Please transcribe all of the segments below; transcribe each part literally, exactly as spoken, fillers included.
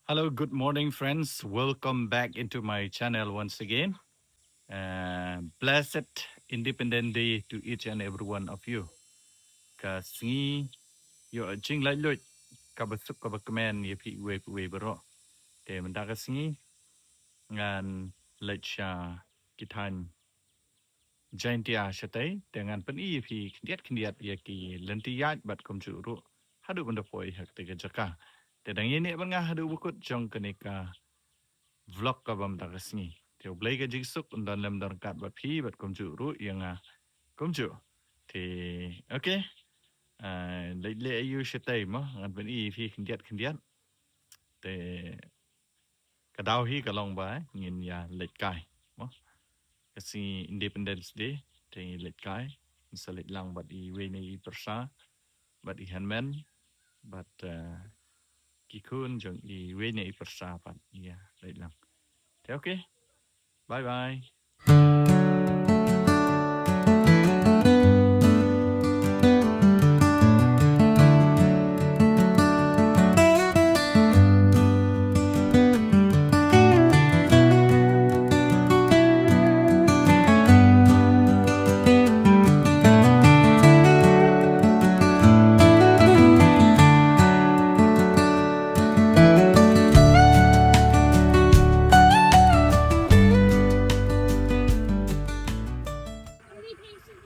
Hello, good morning, friends. Welcome back into my channel once again. Uh, blessed Independence Day to each and every one of you. Ka sngi ïoh jinglaitluid kaba suk kaba kmen ïa phi uwei pa uwei baroh. Te mynta ka sngi ngan leit sha ki thaiñ Jaintia shatei, te ngan pyni ïa phi khyndiat khyndiat ïa ki lynti ïaid bad kumjuh ruh haduh ban da poi ha katei ka jaka. Te dang ïaineh bad nga haduh ba kut jong kane ka vlog kaba mynta ka sngi. Te U Blei ka jingsuk un don lem don ryngkat bad phi bad kumjuh ruh ïa nga kumjuh. Te, okay. Ah, leit leh aïu shatei mo, ngan pyni ïa phi khyndiat khyndiat. Te ka daw hi ka long ba, eh, ngin ïa leit kai mo. Ka sngi Independence Day, te ngin leit kai, ngin sa leit lang bad iwei na i pyrsa, bad i hynmen, bad, eh, ki khun jong iwei na i pyrsa pat ïa leit lang. Te okay. Bye bye.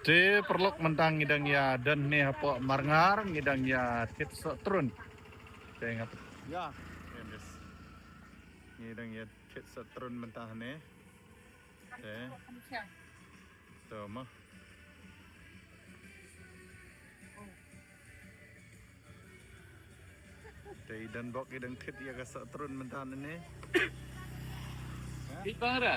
Te paralok, mynta ngi dang ïa don hangne hapoh Marngar, ngi dang ïa thied sohtrun. Te nga, ïa, ngi dang ïa thied sohtrun mynta hangne. Te to mo. Te i don bok i dang thied ïa ka sohtrun mynta hangne. Di para.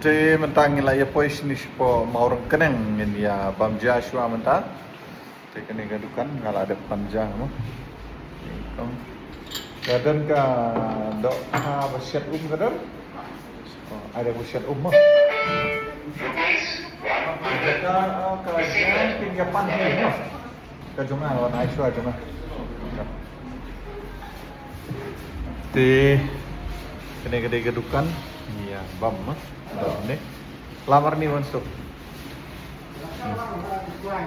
Te mynta ngi la ïa poi shane shapoh Mawryngkneng, ngin ïa bam ja shuwa mynta. Te kane ka dukan nga la dep pan ja mo. Ka don ka dohkha ba shet um ka don. Oh, ai da ba shet um mo. Ka, ka jong phi ïa pan hi, no? Ka jong nga, wan ai shuwa jong nga. Te kane ka dei ka dukan. Ïa bam, ha. Bam ne. Lamar ni wan suk.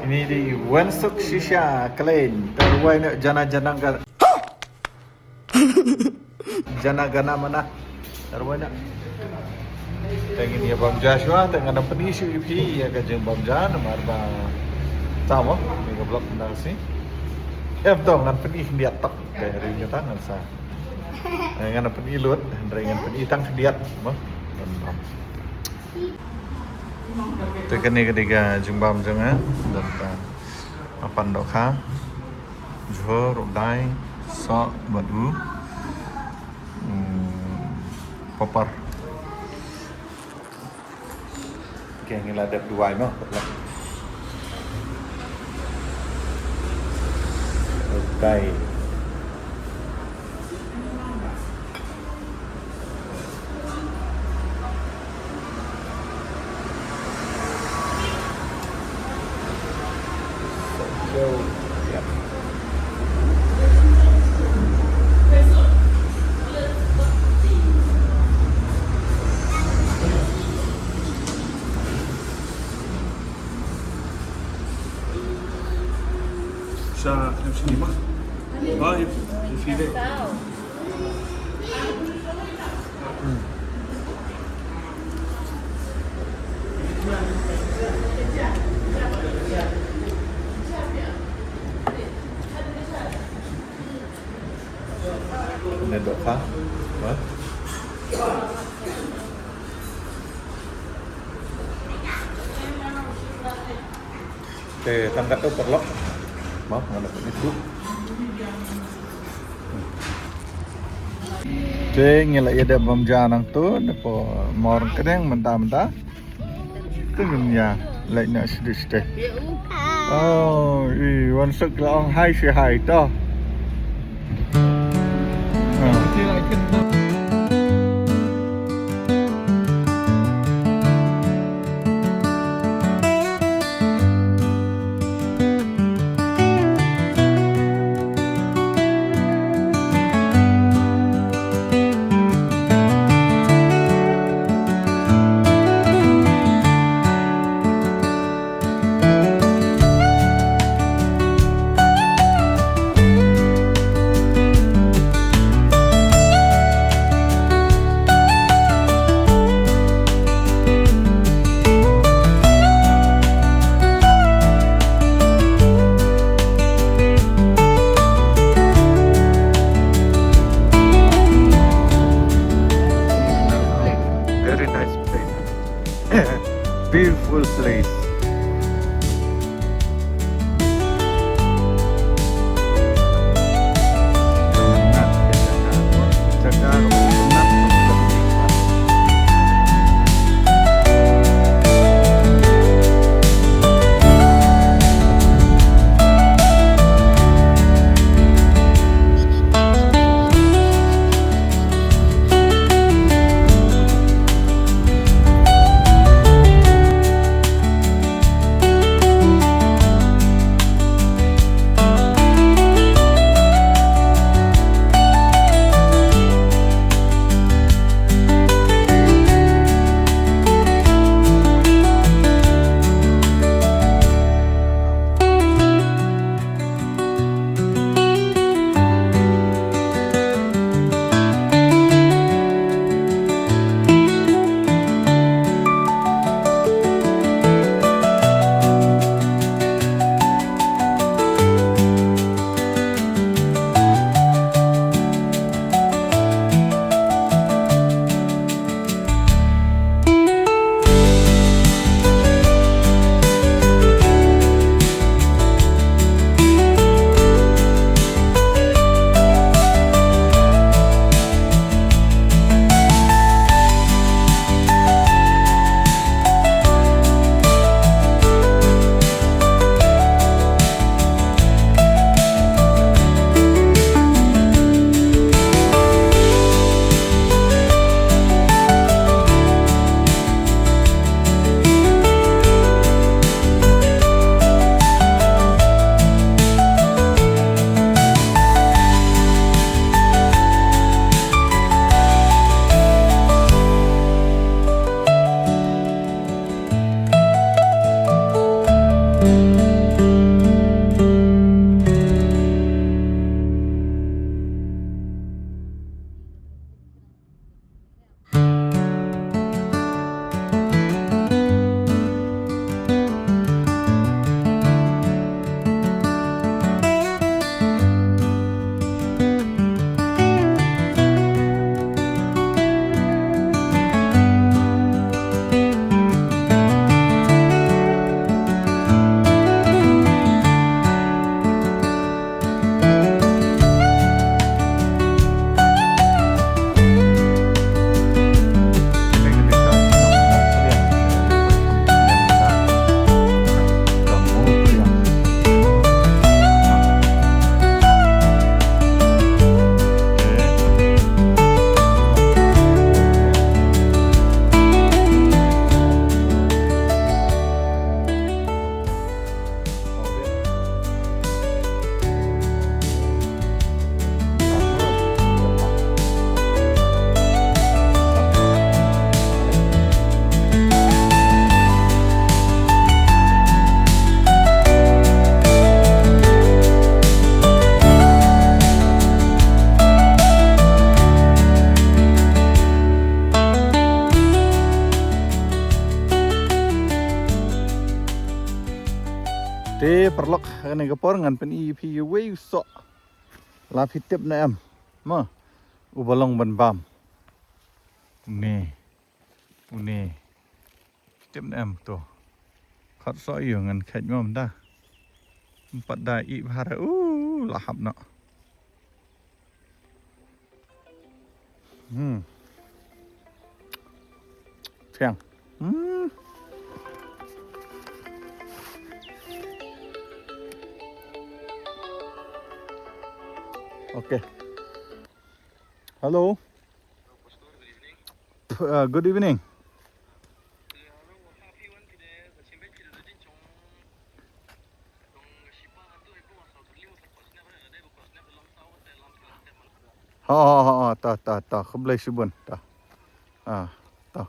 Ini di wan suk shisha kalen. Terwai na jana jana ka. Jana gana mana. Terwai na. Te ngin ïa bam ja shuwa, te ngan pyni shuwa ïa phi ïa ka jingbam ja namar ba. Tamo, ni ka blok nda si. Em to ngan pyni khyndiat tok. Te ri ngi ta ngan sa. Eh, ngan pyni lut, hynrei ngan pyni tang khyndiat mo. Ngan bam. Te kane ka dei ka jingbam jong nga, don ka mapan dohkha, jhur, dai, soh, bad u, mm, papar. Okay, ngi la dep duwai mo. Dai. Sa, em sini mah. Ba, if, if you did. Ngan dohkha. Ba. Te tang katto paralok. Mo, ngan ïa pynduh. Te ngi la ïa dep bam ja nangto, napoh Mawryngkneng mynta mynta. Te ngin ïa leit noh shatei shatei. Oh, i wan suk la ong hi, say hi to. Ah. Te paralok, ha kane ka por ngan pyni ïa phi uwei u soh. La phi tip ne em? Mo, uba long ban bam. Une, une. Tip ne em to. Khot soh ïa u, ngan khet mo mynta. Em pat da ih bha re. U, la hap noh. Hmm. Thiang. Hmm. Okay. Hello. P- uh, good evening. Ha ha ha ha, ta ta ta, khublei shibun, ta. Ha, ta.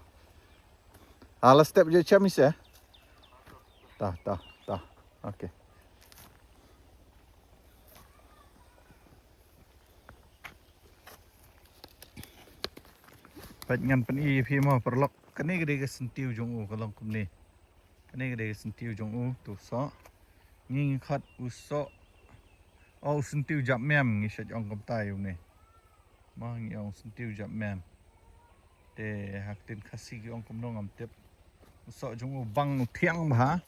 Ala step je cham ise. Ta ta ta. Okay. Peit ngan pyni ïa phi mo paralok. Kane ka dei ka syntiew jong u ka long kumne. Kane ka dei ka syntiew jong u, to u soh. Ngi ngi khot u soh. O, u syntiew jap mem ngi shait ong kumta ïa une. Mo ngi ong syntiew jap mem. Te ha ktien Khasi ki ong kumno ngam tip. U soh jong u bang u thiang bha.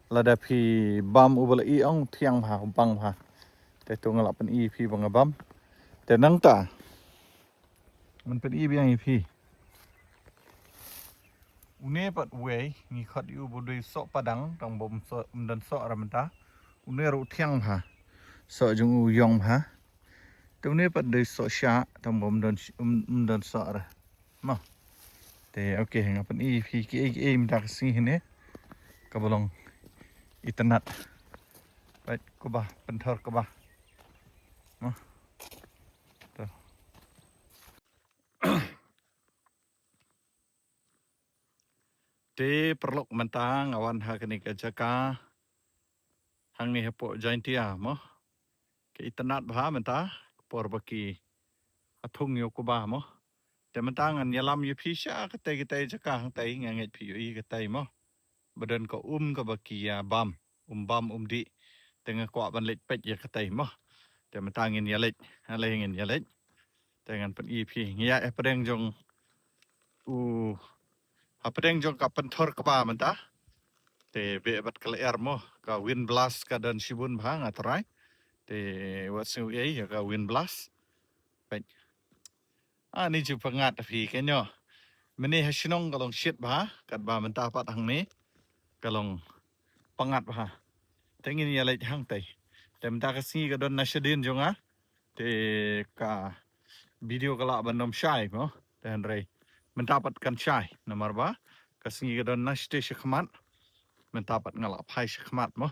Lada phi bam u ba la ih ong thiang bha, u bang bha. Te to nga la pyni ïa phi ba nga bam. Te nangta ngan pyni biang ïa phi. Une pat uwei ngi khot ïa u ba u dei u soh padang tang ba um soh, um don soh re mynta. Une ruh thiang bha. Soh jong u ïong bha. Te une pat dei u soh shah tang ba um don sh-, um, um don soh re. Mo. Te okay, nga pyni ïa phi kiei kiei mynta ka sngi hangne. Kaba long itynnad. Peit kaba pynthor kaba. Mo. To. Te paralok mynta nga wan ha kane ka jaka hangne hapoh Jaintia mo. Ka itynnad bha mynta ka por ba ki thung ïa u kba mo. Te mynta ngan ïalam ïa phi sha katei katei jaka hangtei, nga ngeit phi ïohi katei mo. Ba don ka um kaba ki ïa bam, um bam um dih. Te nga kwah ban leit peit ïa katei mo. Te mynta ngin ïa leit, ale ngin ïa leit. Te ngan pyni ïa phi, ngi ïa hapdeng jong u, hapdeng jong ka pynthor kba mynta. Te beh bad ka lyer mo, ka wind blast ka don shibun bha nga tharai. Te wat sngew ei ïa ka wind blast. Peit. Ani ju pyngngad phi kynnoh. Mynne ha shnong ka long shit bha, katba mynta pat hangne ka long pyngngad bha. Te ngin ïa leit hangtei. Te mynta ka sngi ka don na shadien jong nga. Te ka video ka lah ban ym shai mo. Te hynrei mynta pat kan shai namar ba ka sngi ka don na shatei shakhmat. Mynta pat nga lah phai shakhmat mo.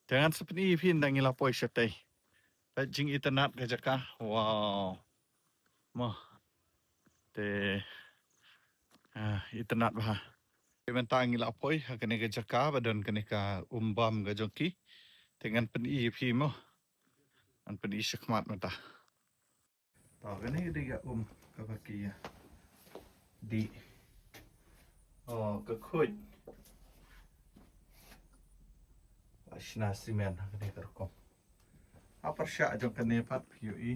Te ngan sa pyni ïa phi ynda ngi la poi shatei. Peit jingitynnad ka jaka. Wow. Mo. Te, ah, itynnad bha. Te mynta ngi la poi ha kane ka jaka ba don kane ka um bam ka jong ki. Te ngan pyni ïa phi mo. Ngan pyni shakhmat mynta. To kane ka dei ka um kaba ki ïa dih. Oh, ka khuid. La shna cement ha kane ka rukom. Ha pyrshah jong kane pat phi ïohi.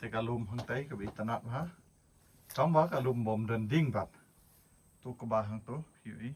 Te ka lum hangtai kaba itynnad bha. Tangba ka lum bym don ding pat. To kaba hangto phi ïohi.